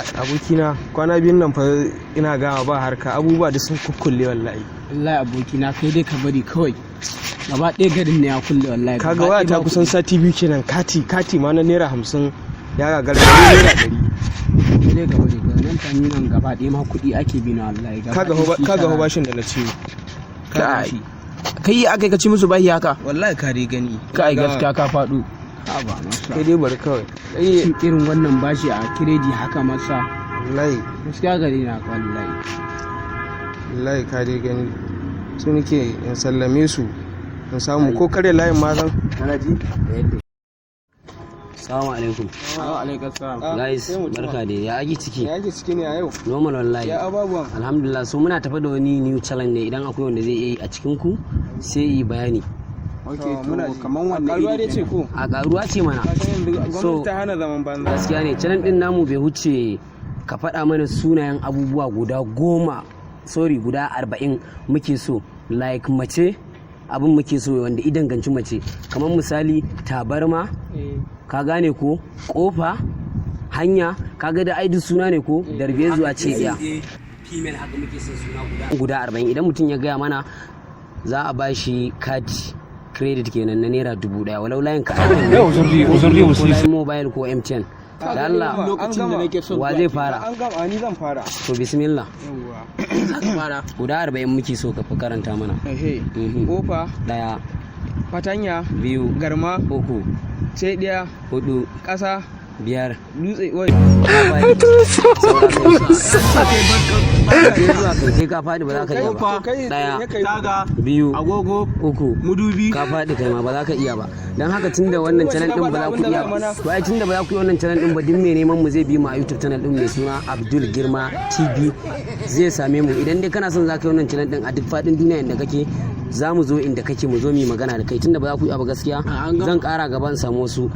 Abokina, kwana biyun nan fa ina gama ba harka, abubuwa da sun kukkulle wallahi. Wallahi abokina, kai dai ka bari kawai, gaba ɗaya garin ne ya kulle wallahi. Kaga gaba waya ɗaya ta ba kusan kuɗi. Sati 2 kenan, kati ma na ₦50 ya gagara, ₦100. Kai dai ka bari kawai, nan ta nan gaba ɗaya ma kuɗi ake bi na wallahi gaba Kaga ɗaya shi kaga sara. bashin da na ciwo. Kai, kai aka ka ci musu bahi haka? Wallahi ka dai gani. Kai, gaskiya ka faɗo. Haba masa. Kai dai bari kawai. Cin irin wannan bashi a credit haka masa. Wallahi. Gaskiya gari na ka wallahi. Wallahi ka dai gani, su nake in sallame su in samu ko kare layin ma zan. Kana ji? Assalamu alaikum. Wa alaikum salam. Guys, barka da ya ake ciki. Ya ake ciki ne a yau? Normal wallahi. Ya ababuwan? Alhamdulillah. So muna tafa da wani new challenge ne, idan akwai wanda zai iya yi a cikin ku sai yi bayani. Okay, to Muna ji. kaman wanne Karuwa iri dai ce kenan? Ko A karuwa ce mana. ka san yanzu gwamnati So- ta hana zaman banza. Gaskiya ne, challenge din namu bai wuce ka faɗa mana sunayen abubuwa guda 10, sorry, guda 40 muke so, like mace, abin muke so wanda idan ganci mace, kamar misali tabarma, ka gane ko, kofa, hanya, kaga da ai duk suna ne, ko darbe zuwa ce iya female, haka muke son suna guda 40. Idan mutum ya gaya mana, za a ba shi kati credit kenan na ₦1,000, walau layin ka ko layin mobile ko MTN da Allah. Lokacin da nake son Wa zuwa zai kenan. fara? An gama, ni zan fara. To bismillah. Yawwa. Za ka fara? Guda 40 muke so ka fi karanta mana. Ehe. Kofa, Daya. Fatanya, Biyu. Garma, Uku. Cediya, Hudu. Ƙasa, Biyar. Dutse, wai. Saura kai. Sai ka faɗi, ba za ka iya ba. Daya. Taga. Biyu. Agogo. Uku. Mudubi. Ka faɗi kai ma, ba za ka iya ba. Don haka tunda wannan channel din ba za ku iya ba, to ai tunda ba za ku yi wannan channel din ba, duk mai neman mu zai bi mu a YouTube channel din mai suna Abdul Girma TV, zai same mu. Idan dai kana son za ka yi wannan channel din, a duk faɗin duniya inda kake, za mu zo inda kake, mu zo mu yi magana da kai. Tunda ba za ku yi abu, gaskiya zan ƙara gaban samu wasu.